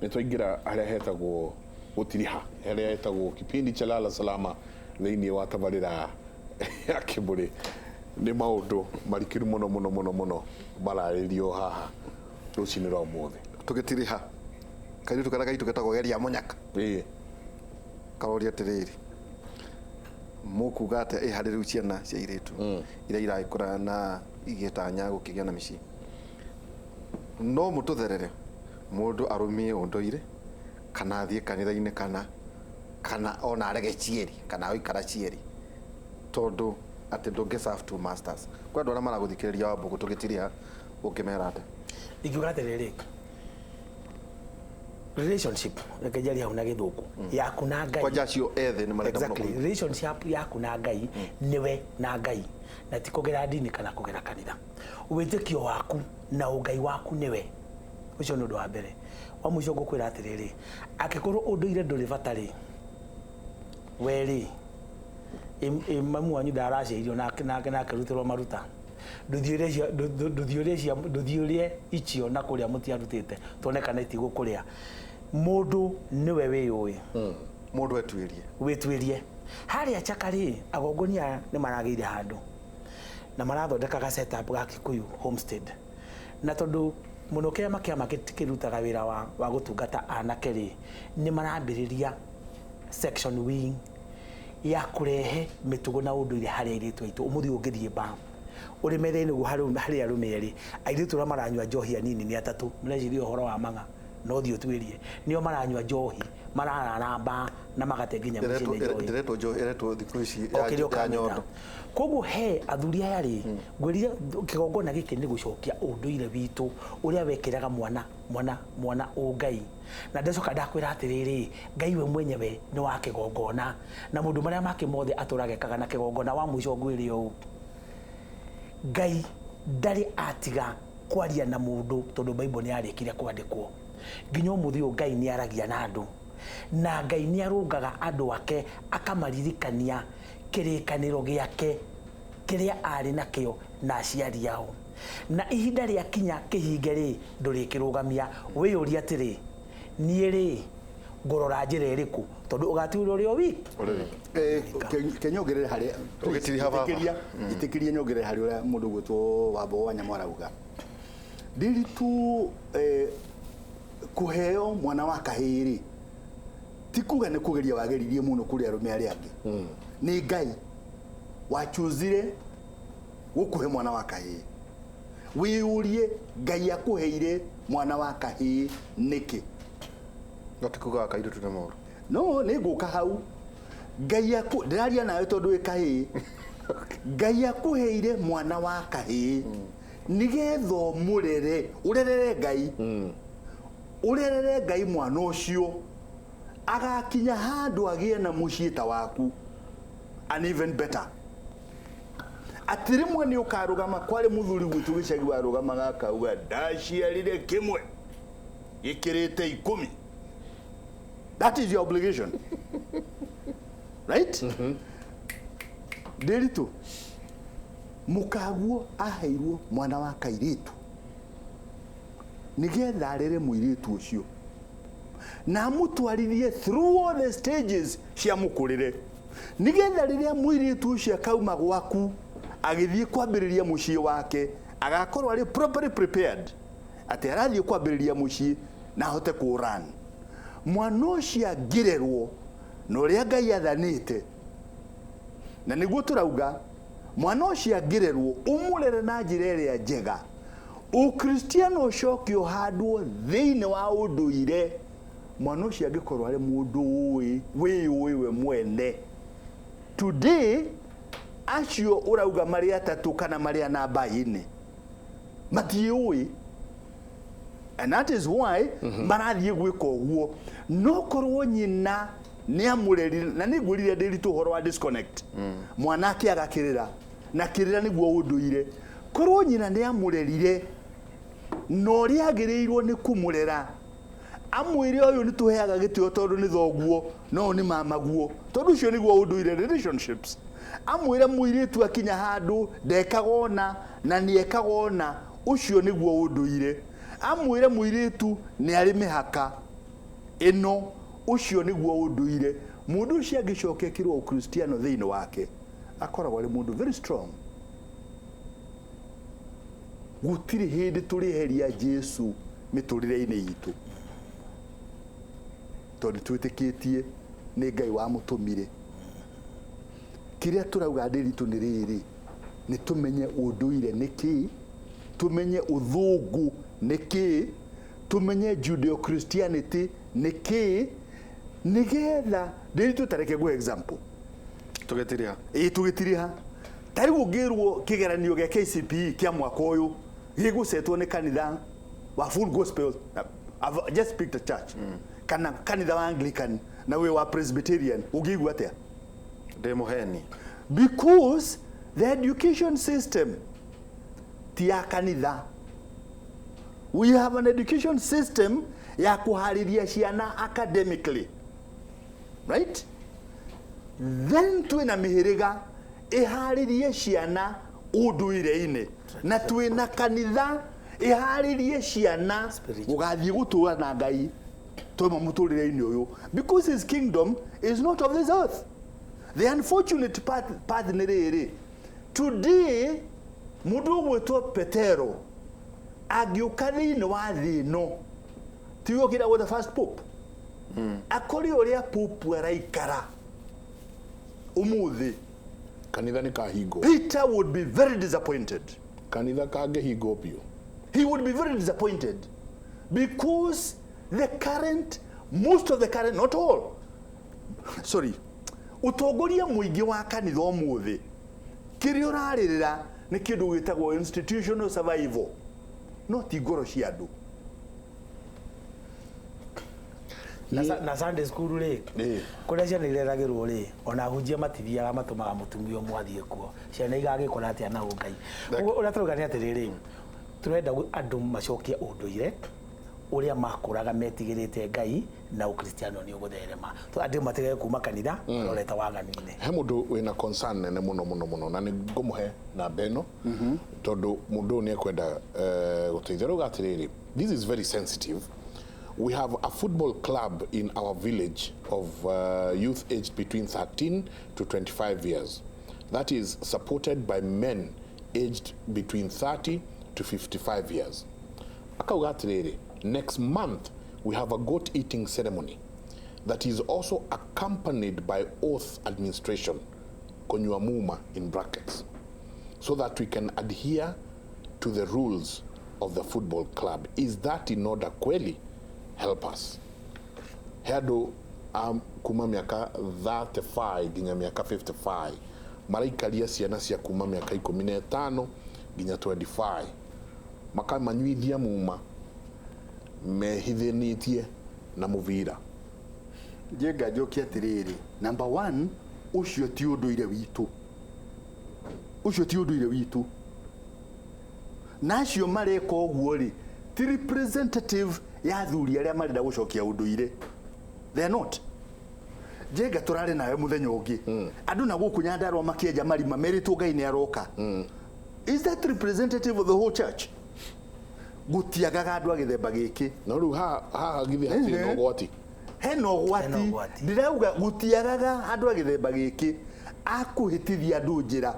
Nĩ twaingĩra harĩa hetagwo gũtiriha, harĩa hetagwo kipindi cha Lala Salama thĩinĩ wa tabarĩra ya Kĩmũrĩ. Nĩ maũndũ marikĩru mũno mũno mũno mũno mararĩrio haha rũcinĩ rwa ũmũthĩ. Tũgĩtiriha kairĩtu karĩa gaitũ getagwo Geria Mũnyaka. Karoria atĩrĩrĩ, mũkuga atĩa ĩ harĩ rĩu ciana cia airĩtu iria iragĩkũra na igĩtanya gũkĩgĩa na mĩciĩ, no mũtũtherere mũndũ arũmie ũndũire kana athiĩ kanitha-inĩ kana ona arege cieri kana gũikara cieri, tondũ atĩ ndũngĩ serve two masters. Kwĩ andũ arĩa maragũthikĩrĩria Wambũgũ tũgĩtiriha, ũngĩmera atĩa? Ingiuga atĩrĩrĩ, relationship, reke njarie hau na Gĩthũngũ, yaku na Ngai. Kwanja acio ethĩ nĩ marenda mũno Exactly. kũigua. Relationship yaku na Ngai nĩwe na Ngai, na ti kũgera ndini kana kũgera kanitha. Wĩtĩkio waku na ũngai waku nĩwe. Ũcio nĩ ũndũ wa mbere. Wa mũico ngũkwĩra atĩrĩrĩ, angĩkorwo ũndũire ndũrĩ bata rĩ, we rĩ, ĩ mamu wanyu ndaraciairio na akĩrutĩrwo maruta? Ndũthiĩ ũrĩe icio na kũrĩa mũtiarutĩte, tuone kana itigũkũrĩa. Mũndũ nĩwe wĩyũĩ. Mũndũ etuĩrie. Wĩtuĩrie. Harĩa Chaka rĩ, agongoni aya nĩ maragĩire handũ na marathondekaga setup ga Kikuyu homestead. Na tondũ mũno kĩama kĩama kĩrutaga wĩra wa gũtungata anake rĩ, nĩ marambĩrĩria section wing ya kũrehe mĩtugo na ũndũire harĩ airĩtu aitũ. Ũmũthĩ ũyũ ũngĩthiĩ bar ũrĩ metha-inĩ ũguo harĩ arũme erĩ, airĩtu arĩa maranyua njohi anini nĩ atatũ, mũreciria ũhoro wa mang'a, no thiĩ ũtuĩrie. Nĩo maranyua njohi, mararara bar na magate nginya mĩciĩ nĩ njohi. Ĩretwo njohi, ĩretwo thikũ ici O kĩrĩa ya ũkamĩta. nyondo. Koguo he athuri aya rĩ, ngwĩrire kĩgongona gĩkĩ nĩ gũcokia ũndũire witũ ũrĩa wekĩraga mwana mwana mwana ũngai. Na ndacoka ndakwĩra atĩrĩrĩ, Ngai we mwenyewe nĩ wa kĩgongona, na maũndũ marĩa make mothe atũraga ekaga na kĩgongona. Wa mũico ngwĩre ũũ, Ngai ndarĩ atiga kwaria na mũndũ tondũ Bible nĩ yarĩkire kwandĩkwo. Nginya ũmũthĩ ũyũ Ngai nĩ aragia na andũ, na Ngai nĩ arũngaga andũ ake akamaririkania kĩrĩkanĩro gĩake kĩrĩa arĩ nakĩo na aciari ao. Na ihinda rĩakinya kĩhinge rĩ, ndũrĩkĩrũgamia. Wĩyũrie atĩrĩ, niĩ rĩ, ngũrora njĩra ĩrĩkũ? Tondũ ũgatigĩrwo ũrĩ o wiki. Ke nyongerere harĩa. Ũgĩtiriha baba. Ĩtĩkĩria nyongerere harĩa ũrĩa mũndũ ũgwĩtwo Wambo wa Nyamũ arauga. Ndiritu kũheo mwana wa kahĩĩ rĩ, ti kuga nĩ kũgeria wageririe mũno kũrĩ arũme arĩa angĩ. Nĩ Ngai wachuzire gũkũhe mwana wa kahĩĩ. Wĩyũrie Ngai akũheire mwana wa kahĩĩ nĩkĩ? No ti kuga kairĩtu nĩ moru. No nĩ ngũka hau. Ngai akũ ndĩraria nawe tondũ wĩ kahĩĩ. Ngai akũheire mwana wa kahĩĩ nĩgetha ũmũrere, ũrerere Ngai. Ũrerere Ngai mwana ũcio agakinya handũ agĩe na mũciĩ ta waku and even better. Atĩ rĩmwe nĩ ũkarũgama, kwarĩ mũthuri gwitũ gĩcagi warũgamaga akauga ndaciarire kĩmwe gĩkĩrĩte 10. That is your obligation. Right? Ndĩritũ mũkaguo aheirwo mwana wa kairĩtu nĩgetha arere mũirĩtu ũcio na amũtwarithie through all the stages cia mũkũrĩre, nĩgetha rĩrĩa mũirĩtu ũcio akauma gwaku agĩthiĩ kwambĩrĩria mũciĩ wake agakorwo arĩ properly prepared atĩ arathiĩ kwambĩrĩria mũciĩ na ahote kũũran. Mwana ũcio angĩrerwo na ũrĩa Ngai athanĩte, na nĩguo tũrauga mwana ũcio angĩrerwo ũmũrere na njĩra ĩrĩa njega, Ũkristiano ũcoke ũhandwo thĩinĩ wa ũndũire, mwana ũcio angĩkorwo arĩ mũndũ ũĩ wĩyũĩ we mwene. Today acio ũrauga marĩ atatũ kana marĩ ana mbaĩ-inĩ matiĩũĩ, and that is why marathiĩ gwĩka ũguo. No korwo nyina nĩ amũrerire, na nĩ ngwĩrire ndĩritũ ũhoro wa disconnect, mwana akĩaga kĩrĩra na kĩrĩra nĩguo ũndũire. Korwo nyina nĩ amũrerire na ũrĩa agĩrĩirwo nĩ kũmũrera, amwĩre ũyũ nĩ tũheaga gĩtĩo tondũ nĩ thoguo na ũyũ nĩ mamaguo, tondũ ũcio nĩguo ũndũire relationships. Amwĩre mũirĩtu akinya handũ ndekaga ũna na nĩ ekaga ũna, ũcio nĩguo ũndũire. Amwĩre mũirĩtu nĩ arĩ mĩhaka. Ĩno ũcio nĩguo ũndũire. Mũndũ ũcio angĩcoka ekĩrwo ũkristiano thĩinĩ wake, akoragwo arĩ mũndũ very strong. Gũtirĩ hĩndĩ tũrĩeheria Jesu mĩtũrĩre-inĩ itũ, tondũ twĩtĩkĩtie nĩ Ngai wamũtũmire. Kĩrĩa tũrauga ndĩritũ nĩ rĩrĩ, nĩ tũmenye ũndũire nĩ kĩĩ, tũmenye ũthũngũ nĩ kĩĩ, tũmenye Judeo Christianity nĩ kĩĩ, nĩgetha ndĩritũ. Tareke nguhe example. Tũgĩtiriha. Ĩĩ, tũgĩtiriha. Ta rĩu ũngĩrwo kĩgeranio gĩa KCPE kĩa mwaka ũyũ gĩgũcetwo nĩ kanitha wa Full Gospel, I've just picked a church, kana kanitha wa Anglican na wĩ wa Presbyterian, ũngĩigua atĩa? Ndĩ mũheni. Because the education system ti ya kanitha. We have an education system ya kũharĩria ciana academically, right? Then twĩna mĩhĩrĩga ĩharĩrie ciana ũndũire-inĩ, na twĩna kanitha ĩharĩrie ciana Spiritual. gũgathiĩ gũtũra na Ngai twauma mũtũrĩre-inĩ ũyũ, because his kingdom is not of this earth. The unfortunate part nĩ rĩrĩ, today mũndũ ũgwĩtwo Petero angĩũka thĩinĩ wa thĩ ĩno, tiwe ũkĩragwo the first pope, akore ũrĩa pope araikara ũmũthĩ, Kanitha nĩ kahingwo. Peter would be very disappointed. Kanitha kangĩhingwo biũ. He would be very disappointed because the current, most of the current, not all, sorry, ũtongoria mũingĩ wa kanitha ũmũthĩ, kĩrĩa ũrarĩrĩra nĩ kĩndũ gĩtagwo institutional survival, no ti ngoro cia andũ. Na Sunday school rĩ, Ĩĩ. kũrĩa ciana ireragĩrwo rĩ, ona ahunjia matithiaga, matũmaga mũtumia ũmwe athiĩ kuo. Ciana igagĩkora atĩa na ũngai? Ũguo ũrĩa tũrauga nĩ atĩrĩrĩ, tũrenda andũ macokie ũndũire ũrĩa makũraga metigĩrĩte Ngai, na ũkristiano nĩ ũgũtherema. Andũ matigage kuma kanitha marorete waganu-inĩ. He mũndũ wĩna concern nene mũno mũno mũno, na nĩ ngũmũhe namba ĩno tondũ mũndũ ũyũ nĩ ekwenda gũteithia. Rauga atĩrĩrĩ, this is very sensitive. We have a football club in our village of youth aged between 13 to 25 years that is supported by men aged between 30 to 55 years. Akauga atĩrĩrĩ, next month we have a goat eating ceremony that is also accompanied by oath administration, kũnyua muma in brackets, so that we can adhere to the rules of the football club. Is that in order kweli? Help us. He andũ a kuma mĩaka 35 nginya mĩaka 55 maraikaria ciana cia kuma mĩaka 15 nginya 25, makamanyuithia muma mehithanĩtie na mũbira. Njenga njokie atĩrĩrĩ, number one, ũcio ti ũndũire witũ, ũcio ti ũndũire witũ, na acio mareka ũguo rĩ, ti representative ya athuri arĩa marenda gũcokia ũndũire. They are not. Njenga, tũrarĩ nawe mũthenya ũngĩ, andũ na gũkũ Nyandarũa makĩenja marima merĩtwo Ngai nĩ aroka. Is that representative of the whole church? Gũtiagaga andũ a gĩthemba gĩkĩ. No rĩu haha githĩ hatirĩ na ũgwati? Hena Hena ũgwati. ũgwati. Ndĩrauga gũtiagaga andũ a gĩthemba gĩkĩ akũhĩtithia andũ njĩra.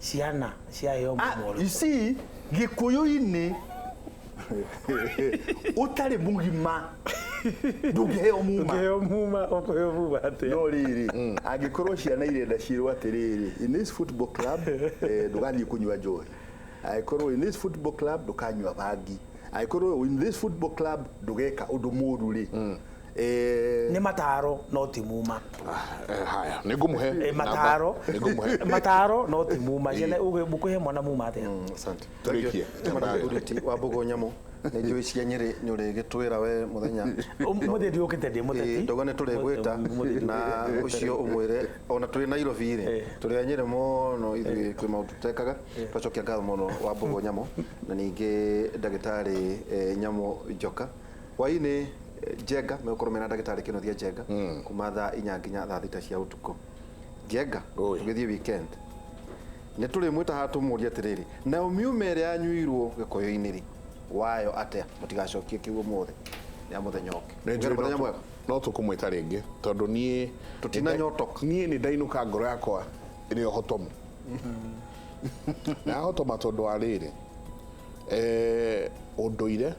Ciana ciaheo Ah, mũmoro. you see, gĩkũyũ-inĩ ũtarĩ mũgima ndũngĩheo muma. Ũkĩheo muma, ũkũheo muma atĩa? No rĩrĩ, angĩkorwo ciana irenda ciĩrwo atĩrĩrĩ, in this football club ndũgathiĩ kũnyua njohi, angĩkorwo in this football club ndũkanyua bangi, angĩkorwo in this football club ndũgeka ũndũ mũru rĩ, Nĩ mataro no ti muma. Haya, nĩ ngũmũhe namba. Mataro. Nĩ ngũmũhe. Mataro no ti muma. Ciana mũkũhe mwana muma atĩa? Asante. Tũrĩkie. Uriti wa mbogo nyamũ nĩ njũĩ cia Nyĩrĩ, nĩ ũrĩgĩtwĩra we mũthenya. Mũthĩ ndiũkĩte ndĩ mũteti. Ndogo nĩ tũrĩgwĩta na ũcio ũmwĩre ona tũrĩ Nairobi rĩ, tũrĩ a Nyĩrĩ mũno ithuĩ, kwĩ maũndũ tũtekaga. Twacokia ngatho mũno wa mbogo nyamũ, na ningĩ ndagĩtarĩ Nyamũ Njoka. Hwaĩ-inĩ Njenga megũkorwo mena ndagĩtarĩ Kĩnuthia Njenga kuma thaa 4 nginya thaa 6 cia ũtukũ. Njenga, Oi. tũgĩthiĩ weekend nĩ tũrĩmwĩta haha tũmũrie atĩrĩrĩ, nayo miuma ĩrĩa yanyuirwo gĩkũyũ-inĩ rĩ, wayo atĩa? Mũtigacokie kĩu ũmũthĩ. Ya mũthenya ũngĩ. Nĩ njũĩ Mũthenya mwega. No tũkũmwĩta rĩngĩ tondũ niĩ Tũtinanyotoka. Niĩ nĩ ndainũka ngoro yakwa ĩrĩ o hotomu na hotoma tondũ wa rĩrĩ, ũndũire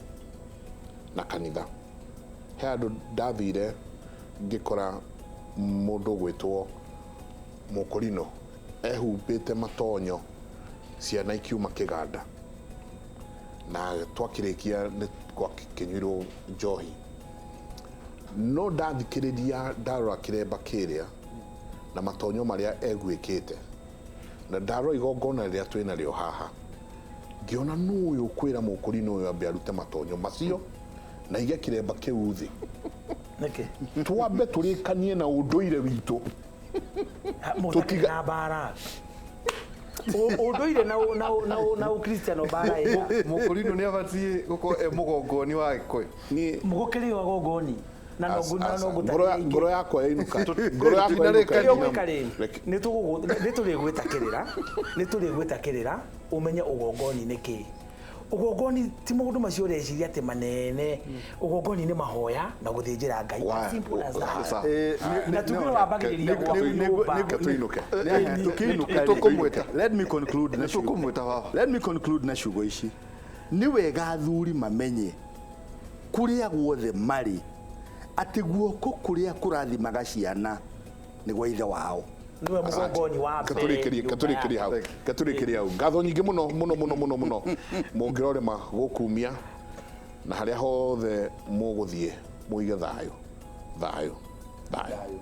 na kanitha. He handũ ndathire ngĩkora mũndũ ũgwĩtwo mũkũrino ehumbĩte matonyo, ciana ikiuma kĩganda, na twakĩrĩkia nĩ gwakĩnyuirwo njohi. No ndathikĩrĩria, ndarora kĩremba kĩrĩa na matonyo marĩa eguĩkĩte, na ndarora igongona rĩrĩa twĩnarĩo haha, ngĩona nũ ũyũ ũkwĩra mũkũrinũ ũyũ ambe arute matonyo macio na aige kĩremba kĩu thĩ. Nĩkĩ? Twambe tũrĩkanie na ũndũire witũ. Mũtakĩrĩ na mbara ũndũire na ũkristiano, mbara ĩ Mũkũrinũ nĩ abatiĩ gũkorwo e mũgongoni wa Gĩkũyũ. Niĩ mũgũkĩrĩ agongoni na no Aca, na aca. no Ngoro yakwa yainũka, ngoro yakwa yainũka. Kĩrĩa ũgwĩka rĩ, Reke- nĩ tũrĩgwĩta kĩrĩra ũmenye ũgongoni nĩ kĩ. Ũgongoni ti maũndũ macio ũreciria atĩ manene. Ũgongoni nĩ mahoya na gũthĩnjĩra Ngai. As simple as that. Sawa. Na tugire wambagĩrĩria gwaku nyũmba. Reke tũinũke. Tukiinuka. Tũkũmwĩta. Let me conclude na ciugo. Tũkũmwĩta baba. Let me conclude na ciugo ici. Nĩ wega athuri mamenye kũrĩa guothe marĩ atĩ guoko kũrĩa kũrathimaga ciana nĩ gwa ithe wao. Nĩwe mũgongoni wa mbere Katũrĩkĩrie. nyũmba Katũrĩkĩrie hau. Thank you. Katũrĩkĩrie hau. Ngatho nyingĩ mũno mũno mũno mũno mũno. Mũngĩrorema gũkumia na harĩa hothe mũgũthiĩ mũige thayũ, thayũ, thayũ.